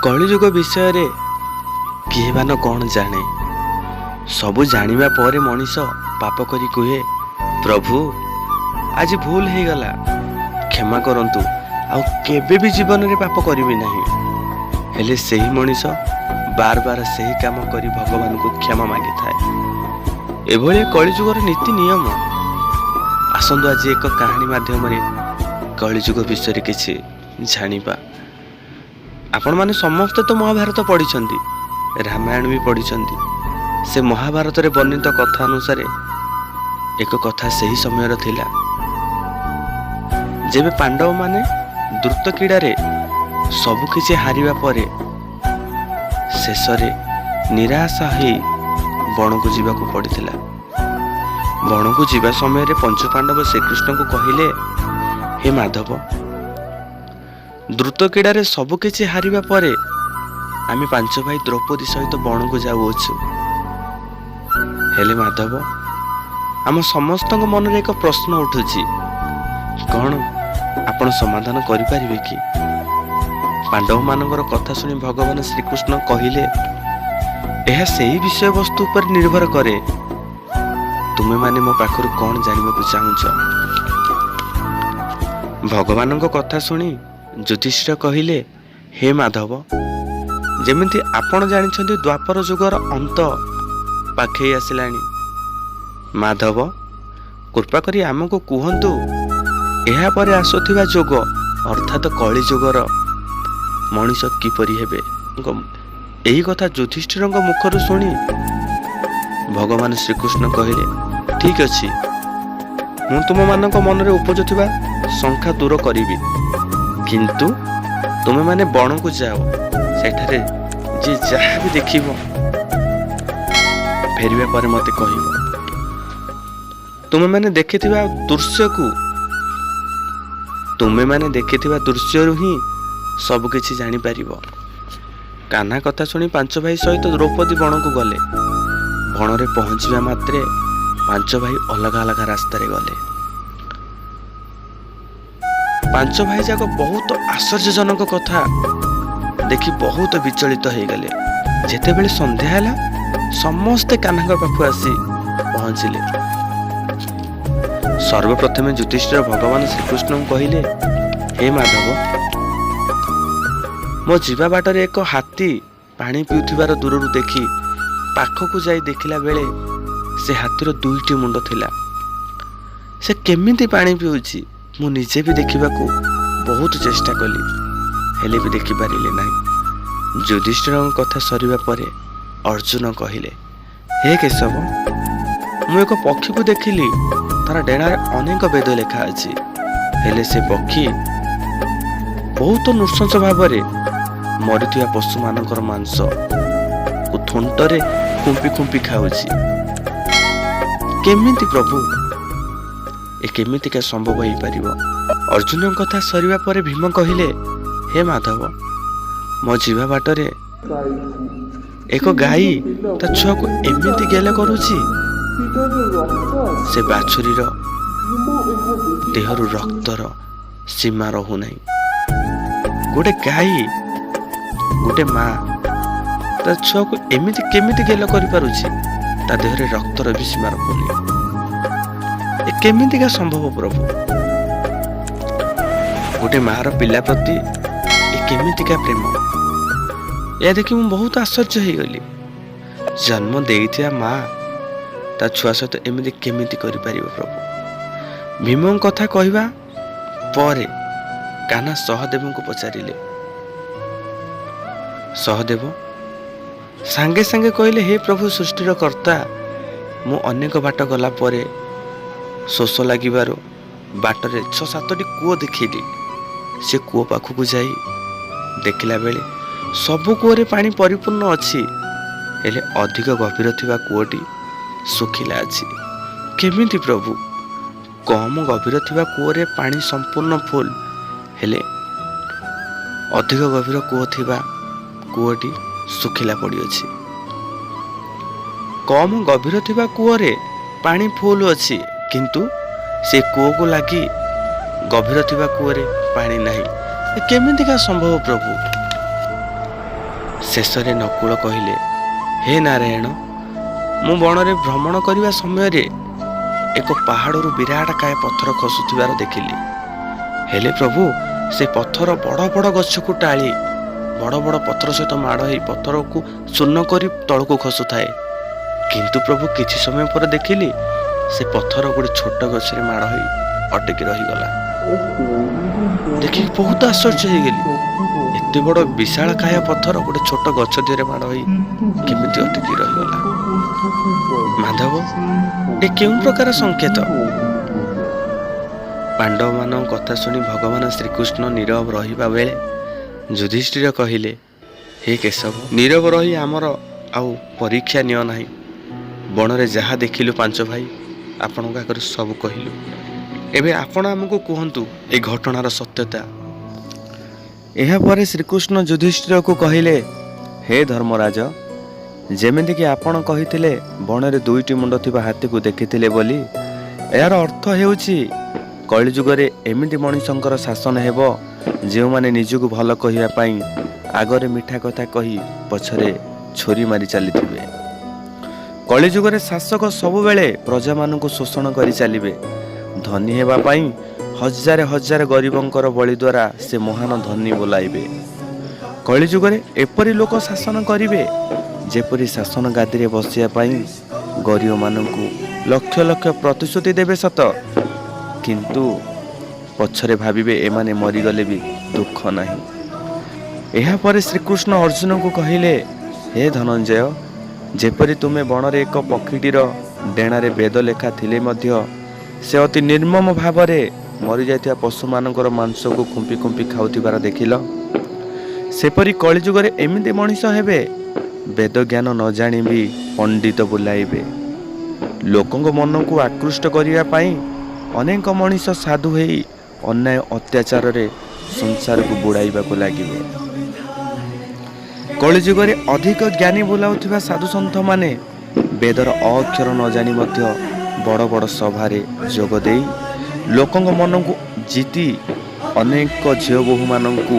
କଳିଯୁଗ ବିଷୟରେ କିଏ ବା ନ କ'ଣ ଜାଣେ? ସବୁ ଜାଣିବା ପରେ ମଣିଷ ପାପ କରି କୁହେ, ପ୍ରଭୁ ଆଜି ଭୁଲ ହେଇଗଲା, କ୍ଷମା କରନ୍ତୁ, ଆଉ କେବେ ବି ଜୀବନରେ ପାପ କରିବି ନାହିଁ। ହେଲେ ସେହି ମଣିଷ ବାର ବାର ସେହି କାମ କରି ଭଗବାନଙ୍କୁ କ୍ଷମା ମାଗିଥାଏ। ଏଭଳି କଳିଯୁଗର ନୀତି ନିୟମ। ଆସନ୍ତୁ ଆଜି ଏକ କାହାଣୀ ମାଧ୍ୟମରେ କଳିଯୁଗ ବିଷୟରେ କିଛି ଜାଣିବା। ଆପଣମାନେ ସମସ୍ତେ ତ ମହାଭାରତ ପଢ଼ିଛନ୍ତି, ରାମାୟଣ ବି ପଢ଼ିଛନ୍ତି। ସେ ମହାଭାରତରେ ବର୍ଣ୍ଣିତ କଥା ଅନୁସାରେ ଏକ କଥା ସେହି ସମୟର ଥିଲା, ଯେବେ ପାଣ୍ଡବମାନେ ଦ୍ରୁତ କ୍ରୀଡ଼ାରେ ସବୁକିଛି ହାରିବା ପରେ ଶେଷରେ ନିରାଶ ହେଇ ବଣକୁ ଯିବାକୁ ପଡ଼ିଥିଲା। ବଣକୁ ଯିବା ସମୟରେ ପଞ୍ଚୁପାଣ୍ଡବ ଶ୍ରୀକୃଷ୍ଣଙ୍କୁ କହିଲେ, ହେ ମାଧବ, ଦ୍ରୁତ କ୍ରୀଡ଼ାରେ ସବୁକିଛି ହାରିବା ପରେ ଆମେ ପାଞ୍ଚ ଭାଇ ଦ୍ରୌପଦୀ ସହିତ ବଣକୁ ଯାଉଅଛୁ। ହେଲେ ମାଧବ, ଆମ ସମସ୍ତଙ୍କ ମନରେ ଏକ ପ୍ରଶ୍ନ ଉଠୁଛି, କ'ଣ ଆପଣ ସମାଧାନ କରିପାରିବେ କି? ପାଣ୍ଡବମାନଙ୍କର କଥା ଶୁଣି ଭଗବାନ ଶ୍ରୀକୃଷ୍ଣ କହିଲେ, ଏହା ସେହି ବିଷୟବସ୍ତୁ ଉପରେ ନିର୍ଭର କରେ, ତୁମେମାନେ ମୋ ପାଖରୁ କ'ଣ ଜାଣିବାକୁ ଚାହୁଁଛ। ଭଗବାନଙ୍କ କଥା ଶୁଣି ଯୁଧିଷ୍ଠିର କହିଲେ, ହେ ମାଧବ, ଯେମିତି ଆପଣ ଜାଣିଛନ୍ତି ଦ୍ୱାପର ଯୁଗର ଅନ୍ତ ପାଖେଇ ଆସିଲାଣି। ମାଧବ, କୃପା କରି ଆମକୁ କୁହନ୍ତୁ, ଏହାପରେ ଆସୁଥିବା ଯୁଗ ଅର୍ଥାତ କଳିଯୁଗର ମଣିଷ କିପରି ହେବେ? ଏହି କଥା ଯୁଧିଷ୍ଠିରଙ୍କ ମୁଖରୁ ଶୁଣି ଭଗବାନ ଶ୍ରୀକୃଷ୍ଣ କହିଲେ, ଠିକ୍ ଅଛି, ମୁଁ ତୁମମାନଙ୍କ ମନରେ ଉପଜୁଥିବା ଶଙ୍କା ଦୂର କରିବି, କିନ୍ତୁ ତୁମେମାନେ ବଣକୁ ଯାଅ, ସେଠାରେ ଯିଏ ଯାହା ବି ଦେଖିବ ଫେରିବା ପରେ ମୋତେ କହିବ। ତୁମେମାନେ ଦେଖିଥିବା ଦୃଶ୍ୟକୁ, ତୁମେମାନେ ଦେଖିଥିବା ଦୃଶ୍ୟରୁ ହିଁ ସବୁକିଛି ଜାଣିପାରିବ। କାହ୍ନା କଥା ଶୁଣି ପାଞ୍ଚ ଭାଇ ସହିତ ଦ୍ରୌପଦୀ ବଣକୁ ଗଲେ। ବଣରେ ପହଞ୍ଚିବା ମାତ୍ରେ ପାଞ୍ଚ ଭାଇ ଅଲଗା ଅଲଗା ରାସ୍ତାରେ ଗଲେ। ପାଞ୍ଚ ଭାଇ ଯାକ ବହୁତ ଆଶ୍ଚର୍ଯ୍ୟଜନକ କଥା ଦେଖି ବହୁତ ବିଚଳିତ ହେଇଗଲେ। ଯେତେବେଳେ ସନ୍ଧ୍ୟା ହେଲା, ସମସ୍ତେ କାହ୍ନାଙ୍କ ପାଖକୁ ଆସି ପହଞ୍ଚିଲେ। ସର୍ବପ୍ରଥମେ ଯୁଧିଷ୍ଠିର ଭଗବାନ ଶ୍ରୀକୃଷ୍ଣଙ୍କୁ କହିଲେ, ହେ ମାଧବ, ମୋ ଯିବା ବାଟରେ ଏକ ହାତୀ ପାଣି ପିଉଥିବାର ଦୂରରୁ ଦେଖି ପାଖକୁ ଯାଇ ଦେଖିଲା ବେଳେ ସେ ହାତୀର ଦୁଇଟି ମୁଣ୍ଡ ଥିଲା। ସେ କେମିତି ପାଣି ପିଉଛି ମୁଁ ନିଜେ ବି ଦେଖିବାକୁ ବହୁତ ଚେଷ୍ଟା କଲି, ହେଲେ ବି ଦେଖିପାରିଲି ନାହିଁ। ଯୁଧିଷ୍ଠିରଙ୍କ କଥା ସରିବା ପରେ ଅର୍ଜୁନ କହିଲେ, ହେ କେଶବ, ମୁଁ ଏକ ପକ୍ଷୀକୁ ଦେଖିଲି, ତାର ଡେଣାରେ ଅନେକ ବେଦ ଲେଖା ଅଛି, ହେଲେ ସେ ପକ୍ଷୀ ବହୁତ ନୃଶଂସ ଭାବରେ ମରିଥିବା ପଶୁମାନଙ୍କର ମାଂସ କୁ ଥୁଣ୍ଟରେ ଖୁମ୍ପି ଖୁମ୍ପି ଖାଉଛି। କେମିତି ପ୍ରଭୁ, ଏ କେମିତିକା ସମ୍ଭବ ହେଇପାରିବ? ଅର୍ଜୁନଙ୍କ କଥା ସରିବା ପରେ ଭୀମ କହିଲେ, ହେ ମାଧବ, ମୋ ଯିବା ବାଟରେ ଏକ ଗାଈ ତା ଛୁଆକୁ ଏମିତି ଗେଲ କରୁଛି, ସେ ବାଛୁରୀର ଦେହରୁ ରକ୍ତର ସୀମା ରହୁନାହିଁ। ଗୋଟେ ଗାଈ, ଗୋଟେ ମା ତା ଛୁଆକୁ ଏମିତି କେମିତି ଗେଲ କରିପାରୁଛି, ତା ଦେହରେ ରକ୍ତର ବି ସୀମା ରହୁନି? ଏ କେମିତିକା ସମ୍ଭବ ପ୍ରଭୁ? ଗୋଟେ ମାର ପିଲା ପ୍ରତି ଏ କେମିତିକା ପ୍ରେମ? ଏହା ଦେଖି ମୁଁ ବହୁତ ଆଶ୍ଚର୍ଯ୍ୟ ହେଇଗଲି। ଜନ୍ମ ଦେଇଥିବା ମା ତା ଛୁଆ ସହିତ ଏମିତି କେମିତି କରିପାରିବ ପ୍ରଭୁ? ଭୀମଙ୍କ କଥା କହିବା ପରେ କାହ୍ନା ସହଦେବଙ୍କୁ ପଚାରିଲେ। ସହଦେବ ସାଙ୍ଗେ ସାଙ୍ଗେ କହିଲେ, ହେ ପ୍ରଭୁ ସୃଷ୍ଟିର କର୍ତ୍ତା, ମୁଁ ଅନେକ ବାଟ ଗଲା ପରେ ଶୋଷ ଲାଗିବାରୁ ବାଟରେ ଛଅ ସାତଟି କୂଅ ଦେଖିଲି। ସେ କୂଅ ପାଖକୁ ଯାଇ ଦେଖିଲା ବେଳେ ସବୁ କୂଅରେ ପାଣି ପରିପୂର୍ଣ୍ଣ ଅଛି, ହେଲେ ଅଧିକ ଗଭୀର ଥିବା କୂଅଟି ଶୁଖିଲା ଅଛି। କେମିତି ପ୍ରଭୁ? କମ ଗଭୀର ଥିବା କୂଅରେ ପାଣି ସମ୍ପୂର୍ଣ୍ଣ ଫୁଲ, ହେଲେ ଅଧିକ ଗଭୀର କୂଅ ଥିବା କୂଅଟି ଶୁଖିଲା ପଡ଼ିଅଛି। କମ ଗଭୀର ଥିବା କୂଅରେ ପାଣି ଫୁଲ ଅଛି, କିନ୍ତୁ ସେ କୂଅକୁ ଲାଗି ଗଭୀର ଥିବା କୂଅରେ ପାଣି ନାହିଁ। ଏ କେମିତିକା ସମ୍ଭବ ପ୍ରଭୁ? ଶେଷରେ ନକୁଳ କହିଲେ, ହେ ନାରାୟଣ, ମୁଁ ବଣରେ ଭ୍ରମଣ କରିବା ସମୟରେ ଏକ ପାହାଡ଼ରୁ ବିରାଟ କାୟ ପଥର ଖସୁଥିବାର ଦେଖିଲି। ହେଲେ ପ୍ରଭୁ, ସେ ପଥର ବଡ଼ ବଡ଼ ଗଛକୁ ଟାଳି ବଡ଼ ବଡ଼ ପଥର ସହିତ ମାଡ଼ ହେଇ ପଥରକୁ ଚୂର୍ଣ୍ଣ କରି ତଳକୁ ଖସୁଥାଏ। କିନ୍ତୁ ପ୍ରଭୁ, କିଛି ସମୟ ପରେ ଦେଖିଲି ସେ ପଥର ଗୋଟେ ଛୋଟ ଗଛରେ ମାଡ଼ ହୋଇ ଅଟକି ରହିଗଲା। ଦେଖିକି ବହୁତ ଆଶ୍ଚର୍ଯ୍ୟ ହେଇଗଲି। ଏତେ ବଡ଼ ବିଶାଳ କାୟ ପଥର ଗୋଟେ ଛୋଟ ଗଛ ଦେହରେ ମାଡ଼ ହୋଇ କେମିତି ଅଟକି ରହିଗଲା? ମାଧବ, ଏ କେଉଁ ପ୍ରକାର ସଂକେତ? ପାଣ୍ଡବମାନଙ୍କ କଥା ଶୁଣି ଭଗବାନ ଶ୍ରୀକୃଷ୍ଣ ନୀରବ ରହିବା ବେଳେ ଯୁଧିଷ୍ଠିର କହିଲେ, ହେ କେଶବ, ନୀରବ ରହି ଆମର ଆଉ ପରୀକ୍ଷା ନିଅ ନାହିଁ। ବଣରେ ଯାହା ଦେଖିଲୁ ପାଞ୍ଚ ଭାଇ ଆପଣଙ୍କ ଆଗରେ ସବୁ କହିଲୁ। ଏବେ ଆପଣ ଆମକୁ କୁହନ୍ତୁ ଏ ଘଟଣାର ସତ୍ୟତା। ଏହାପରେ ଶ୍ରୀକୃଷ୍ଣ ଯୁଧିଷ୍ଠିରକୁ କହିଲେ, ହେ ଧର୍ମରାଜ, ଯେମିତିକି ଆପଣ କହିଥିଲେ ବଣରେ ଦୁଇଟି ମୁଣ୍ଡ ଥିବା ହାତୀକୁ ଦେଖିଥିଲେ ବୋଲି, ଏହାର ଅର୍ଥ ହେଉଛି କଳିଯୁଗରେ ଏମିତି ମଣିଷଙ୍କର ଶାସନ ହେବ ଯେଉଁମାନେ ନିଜକୁ ଭଲ କହିବା ପାଇଁ ଆଗରେ ମିଠା କଥା କହି ପଛରେ ଛୁରୀ ମାରି ଚାଲିଥିବେ। କଳିଯୁଗରେ ଶାସକ ସବୁବେଳେ ପ୍ରଜାମାନଙ୍କୁ ଶୋଷଣ କରି ଚାଲିବେ। ଧନୀ ହେବା ପାଇଁ ହଜାର ହଜାର ଗରିବଙ୍କର ବଳି ଦ୍ୱାରା ସେ ମହାନ ଧନୀ ବୋଲାଇବେ। କଳିଯୁଗରେ ଏପରି ଲୋକ ଶାସନ କରିବେ ଯେପରି ଶାସନ ଗାଦିରେ ବସିବା ପାଇଁ ଗରିବମାନଙ୍କୁ ଲକ୍ଷ ଲକ୍ଷ ପ୍ରତିଶ୍ରୁତି ଦେବେ ସତ, କିନ୍ତୁ ପଛରେ ଭାବିବେ ଏମାନେ ମରିଗଲେ ବି ଦୁଃଖ ନାହିଁ। ଏହାପରେ ଶ୍ରୀକୃଷ୍ଣ ଅର୍ଜୁନଙ୍କୁ କହିଲେ, ହେ ଧନଞ୍ଜୟ, ଯେପରି ତୁମେ ବଣରେ ଏକ ପକ୍ଷୀଟିର ଡେଣାରେ ବେଦ ଲେଖା ଥିଲେ ମଧ୍ୟ ସେ ଅତି ନିର୍ମମ ଭାବରେ ମରିଯାଇଥିବା ପଶୁମାନଙ୍କର ମାଂସକୁ ଖୁମ୍ପି ଖୁମ୍ପି ଖାଉଥିବାର ଦେଖିଲ, ସେପରି କଳିଯୁଗରେ ଏମିତି ମଣିଷ ହେବେ ବେଦ ଜ୍ଞାନ ନ ଜାଣି ବି ପଣ୍ଡିତ ବୁଲାଇବେ। ଲୋକଙ୍କ ମନକୁ ଆକୃଷ୍ଟ କରିବା ପାଇଁ ଅନେକ ମଣିଷ ସାଧୁ ହେଇ ଅନ୍ୟାୟ ଅତ୍ୟାଚାରରେ ସଂସାରକୁ ବୁଡ଼ାଇବାକୁ ଲାଗିବେ। କଳିଯୁଗରେ ଅଧିକ ଜ୍ଞାନୀ ବୋଲାଉଥିବା ସାଧୁସନ୍ଥମାନେ ବେଦର ଅକ୍ଷର ନ ଜାଣି ମଧ୍ୟ ବଡ଼ ବଡ଼ ସଭାରେ ଯୋଗ ଦେଇ ଲୋକଙ୍କ ମନକୁ ଜିତି ଅନେକ ଝିଅ ବୋହୂମାନଙ୍କୁ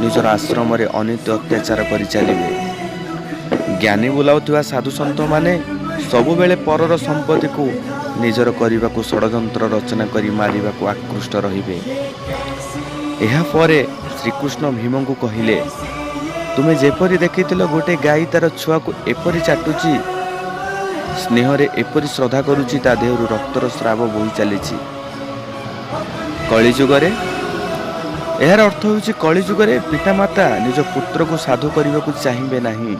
ନିଜର ଆଶ୍ରମରେ ଅନୀତି ଅତ୍ୟାଚାର କରି ଚାଲିବେ। ଜ୍ଞାନୀ ବୋଲାଉଥିବା ସାଧୁସନ୍ଥମାନେ ସବୁବେଳେ ପରର ସମ୍ପତ୍ତିକୁ ନିଜର କରିବାକୁ ଷଡ଼ଯନ୍ତ୍ର ରଚନା କରି ମାରିବାକୁ ଆକୃଷ୍ଟ ରହିବେ। ଏହାପରେ ଶ୍ରୀକୃଷ୍ଣ ଭୀମଙ୍କୁ କହିଲେ, ତୁମେ ଯେପରି ଦେଖିଥିଲ ଗୋଟେ ଗାଈ ତାର ଛୁଆକୁ ଏପରି ଚାଟୁଛି, ସ୍ନେହରେ ଏପରି ଶ୍ରଦ୍ଧା କରୁଛି, ତା ଦେହରୁ ରକ୍ତର ସ୍ରାବ ବୋହି ଚାଲିଛି। କଳିଯୁଗରେ ଏହାର ଅର୍ଥ ହେଉଛି କଳିଯୁଗରେ ପିତାମାତା ନିଜ ପୁତ୍ରକୁ ସାଧୁ କରିବାକୁ ଚାହିଁବେ ନାହିଁ।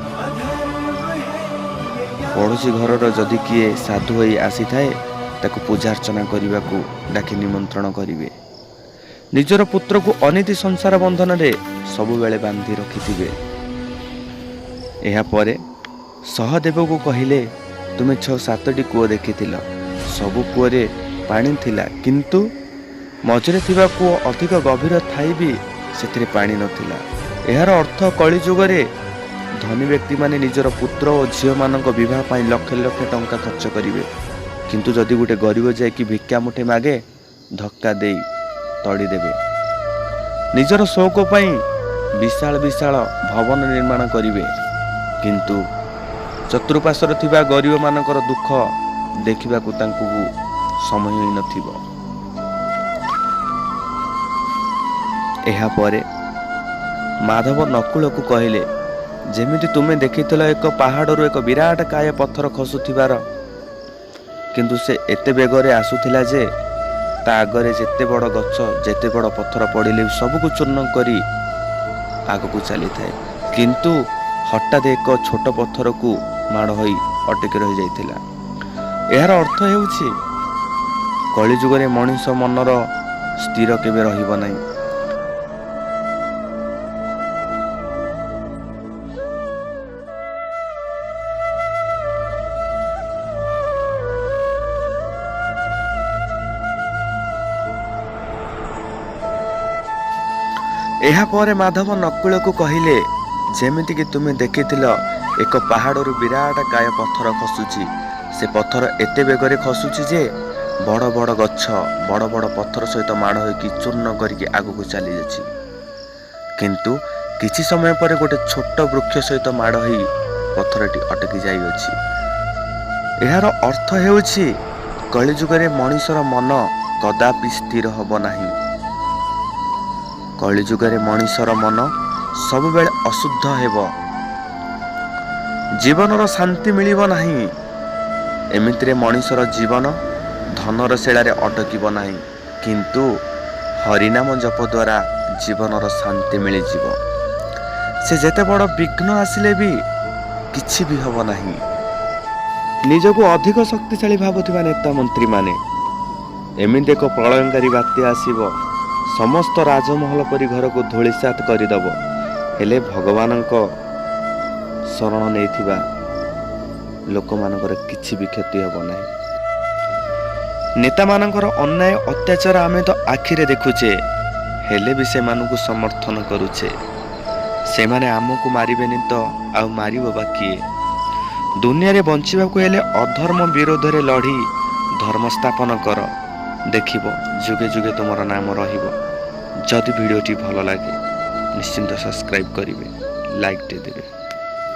ପଡ଼ୋଶୀ ଘରର ଯଦି କିଏ ସାଧୁ ହୋଇ ଆସିଥାଏ ତାକୁ ପୂଜାର୍ଚ୍ଚନା କରିବାକୁ ଡାକି ନିମନ୍ତ୍ରଣ କରିବେ। ନିଜର ପୁତ୍ରକୁ ଅନୀତି ସଂସାର ବନ୍ଧନରେ ସବୁବେଳେ ବାନ୍ଧି ରଖିଥିବେ। ଏହାପରେ ସହଦେବକୁ କହିଲେ, ତୁମେ 6 7ଟି କୂଅ ଦେଖିଥିଲ, ସବୁ କୂଅରେ ପାଣି ଥିଲା, କିନ୍ତୁ ମଝିରେ ଥିବା କୂଅ ଅଧିକ ଗଭୀର ଥାଇ ବି ସେଥିରେ ପାଣି ନଥିଲା। ଏହାର ଅର୍ଥ କଳିଯୁଗରେ ଧନୀ ବ୍ୟକ୍ତିମାନେ ନିଜର ପୁତ୍ର ଓ ଝିଅମାନଙ୍କ ବିବାହ ପାଇଁ ଲକ୍ଷ ଲକ୍ଷ ଟଙ୍କା ଖର୍ଚ୍ଚ କରିବେ, କିନ୍ତୁ ଯଦି ଗୋଟେ ଗରିବ ଯାଇକି ଭିକ୍ଷା ମୁଠେ ମାଗେ ଧକ୍କା ଦେଇ ତଡ଼ିଦେବେ। ନିଜର ସଉକ ପାଇଁ ବିଶାଳ ବିଶାଳ ଭବନ ନିର୍ମାଣ କରିବେ, କିନ୍ତୁ ଚତୁଃପାର୍ଶ୍ୱରେ ଥିବା ଗରିବମାନଙ୍କର ଦୁଃଖ ଦେଖିବାକୁ ତାଙ୍କୁ ସମୟ ହିଁ ନଥିବ। ଏହାପରେ ମାଧବ ନକୁଳକୁ କହିଲେ, ଯେମିତି ତୁମେ ଦେଖିଥିଲ ଏକ ପାହାଡ଼ରୁ ଏକ ବିରାଟ କାୟ ପଥର ଖସୁଥିବାର, କିନ୍ତୁ ସେ ଏତେ ବେଗରେ ଆସୁଥିଲା ଯେ ତା ଆଗରେ ଯେତେ ବଡ଼ ଗଛ ଯେତେ ବଡ଼ ପଥର ପଡ଼ିଲେ ସବୁକୁ ଚୂର୍ଣ୍ଣ କରି ଆଗକୁ ଚାଲିଥାଏ, କିନ୍ତୁ ହଠାତ୍ ଏକ ଛୋଟ ପଥରକୁ ମାଡ଼ ହୋଇ ଅଟକି ରହିଯାଇଥିଲା। ଏହାର ଅର୍ଥ ହେଉଛି କଳିଯୁଗରେ ମଣିଷ ମନର ସ୍ଥିର କେବେ ରହିବ ନାହିଁ। ଏହାପରେ ମାଧବ ନକୁଳକୁ କହିଲେ, ଯେମିତିକି ତୁମେ ଦେଖିଥିଲ ଏକ ପାହାଡ଼ରୁ ବିରାଟ କାୟ ପଥର ଖସୁଛି, ସେ ପଥର ଏତେ ବେଗରେ ଖସୁଛି ଯେ ବଡ଼ ବଡ଼ ଗଛ ବଡ଼ ବଡ଼ ପଥର ସହିତ ମାଡ଼ ହୋଇକି ଚୂର୍ଣ୍ଣ କରିକି ଆଗକୁ ଚାଲିଯାଉଛି, କିନ୍ତୁ କିଛି ସମୟ ପରେ ଗୋଟେ ଛୋଟ ବୃକ୍ଷ ସହିତ ମାଡ଼ ହେଇ ପଥରଟି ଅଟକି ଯାଇଅଛି। ଏହାର ଅର୍ଥ ହେଉଛି କଳିଯୁଗରେ ମଣିଷର ମନ କଦାପି ସ୍ଥିର ହେବ ନାହିଁ। କଳିଯୁଗରେ ମଣିଷର ମନ ସବୁବେଳେ ଅଶୁଦ୍ଧ ହେବ, ଜୀବନର ଶାନ୍ତି ମିଳିବ ନାହିଁ। ଏମିତିରେ ମଣିଷର ଜୀବନ ଧନର ଶିଳାରେ ଅଟକିବ ନାହିଁ, କିନ୍ତୁ ହରିନାମ ଜପ ଦ୍ୱାରା ଜୀବନର ଶାନ୍ତି ମିଳିଯିବ। ସେ ଯେତେ ବଡ଼ ବିଘ୍ନ ଆସିଲେ ବି କିଛି ବି ହେବ ନାହିଁ। ନିଜକୁ ଅଧିକ ଶକ୍ତିଶାଳୀ ଭାବୁଥିବା ନେତା ମନ୍ତ୍ରୀମାନେ, ଏମିତି ଏକ ପ୍ରଳୟଙ୍କାରୀ ବାତ୍ୟା ଆସିବ, ସମସ୍ତ ରାଜମହଲ ପରି ଘରକୁ ଧୂଳିସାତ କରିଦେବ। ହେଲେ ଭଗବାନଙ୍କ ଶରଣ ନେଇଥିବା ଲୋକମାନଙ୍କର କିଛି ବି କ୍ଷତି ହେବ ନାହିଁ। ନେତାମାନଙ୍କର ଅନ୍ୟାୟ ଅତ୍ୟାଚାର ଆମେ ତ ଆଖିରେ ଦେଖୁଛେ, ହେଲେ ବି ସେମାନଙ୍କୁ ସମର୍ଥନ କରୁଛେ। ସେମାନେ ଆମକୁ ମାରିବେନି ତ ଆଉ ମାରିବ ବା କିଏ? ଦୁନିଆରେ ବଞ୍ଚିବାକୁ ହେଲେ ଅଧର୍ମ ବିରୋଧରେ ଲଢ଼ି ଧର୍ମ ସ୍ଥାପନ କର, ଦେଖିବ ଯୁଗେ ଯୁଗେ ତୁମର ନାମ ରହିବ। ଯଦି ଭିଡ଼ିଓଟି ଭଲ ଲାଗେ, ନିଶ୍ଚିନ୍ତ ସବସ୍କ୍ରାଇବ୍ କରିବେ, ଲାଇକ୍ଟେ ଦେବେ।